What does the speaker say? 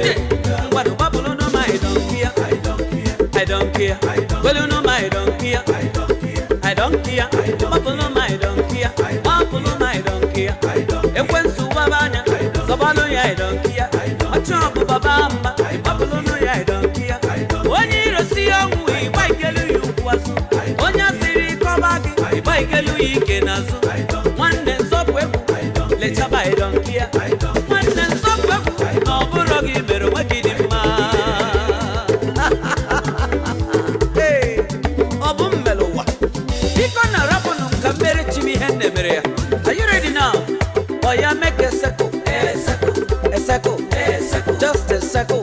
Ije ngwanụ gbapụlụnụ ma I don't care. I don't care. Welụnụ ma I don't care. I don't care. Gbapụlụ ma I don't care. Gbapụlụ ma I don't care. Ekwensu waba anya, zọbalụ ya I don't care. Ọchị ọbụ baba mma, gbapụlụnụ ya I don't care. Onye iro si ọnwụ, ịgba ikelu ya ukwu azụ. Onye asịrị kọba gị, ịgba ikelu ya ike n'azụ. Nwanne, nzọpụ egwu, lechaba I don't care. Nwanne, nzọpụ egwu, na ọ bụrụ gị mere onwe gị dị mma. Ee, ọ bụ m mere ụwa. Biko na rapụnụ m ka mere chi m ihe nne mere ya. Are you ready now? Oya, make a circle. A circle. A circle. A circle. Just a circle.